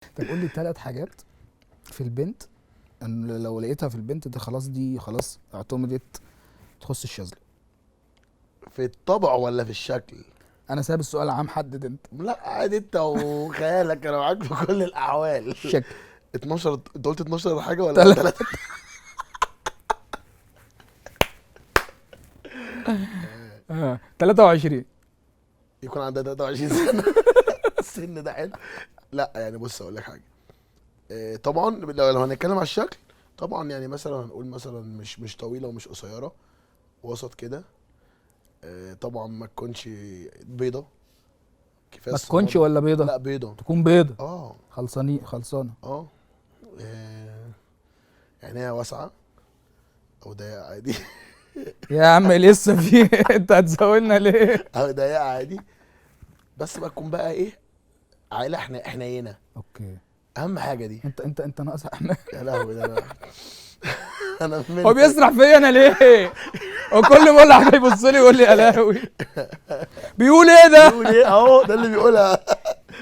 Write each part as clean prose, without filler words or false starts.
طب قول لي ثلاث حاجات في البنت، ان لو لقيتها في البنت دي خلاص، دي خلاص اعتمدت تخص الشاذلي. في الطبع ولا في الشكل؟ انا سايب السؤال عام، حدد انت. لا عادي، انت وخيالك، انا معاك في كل الاحوال. الشكل. 12، انت قلت 12 حاجة ولا تلاتة. 3؟ 23. يكون عندها 23 سنة. السن ده حلو. لا يعني بص اقول لك حاجة، طبعا لو هنتكلم على الشكل، طبعا يعني مثلا هنقول مثلا مش طويلة ومش قصيرة، وسط كده. طبعا ما تكونش بيضة، كفاية ما تكونش السمار. ولا بيضة؟ لا بيضة. تكون بيضة. خلصانه. عينيها واسعة او ضيقه عادي. يا عم لسه في انت هتزودنا ليه؟ او ضيقه عادي، بس بقى تكون بقى ايه، عائلة حنينه. اهم حاجة دي. انت ناقص احنا. يا لهوي، ده انا من هو بيسرح فيا انا ليه؟ هو كل ما اقول حاجة يبص لي ويقول لي يا لهوي. بيقول ايه ده؟ بيقول ايه؟ اهو ده اللي بيقولها.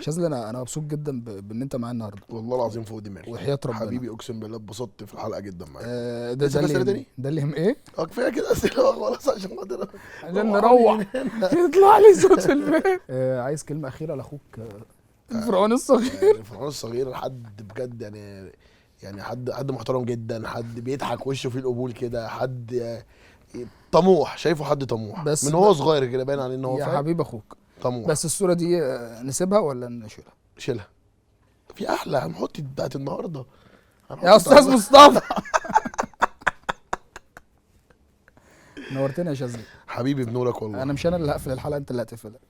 شاذلي، انا مبسوط جدا بان انت معايا النهارده. والله العظيم فوق دماغي. وحياة ربنا. حبيبي، اقسم بالله اتبسطت في الحلقة جدا معاك. ده لسه في اللي أسئلة تاني؟ ده اللي هم ايه؟ كفاية كده اسئلة بقى خلاص، عشان خاطر عشان روح. نروح. يطلع لي صوت في البيت. عايز كلمة اخيرة لاخوك، الفرعون الصغير. الفرعون الصغير حد بجد يعني حد محترم جدا، حد بيضحك وشه فيه القبول كده، حد طموح، شايفه حد طموح بس من هو صغير كده، باين عليه ان هو يا فاهم. حبيب اخوك طموح. بس الصورة دي نسيبها ولا نشيلها؟ شيلها، في احلى. هنحط بتاعت النهارده. هنحط يا استاذ بتاعت مصطفى. نورتنا يا شاذلي حبيبي، بنورك والله. انا مش انا اللي هقفل الحلقة، انت اللي هتقفلها.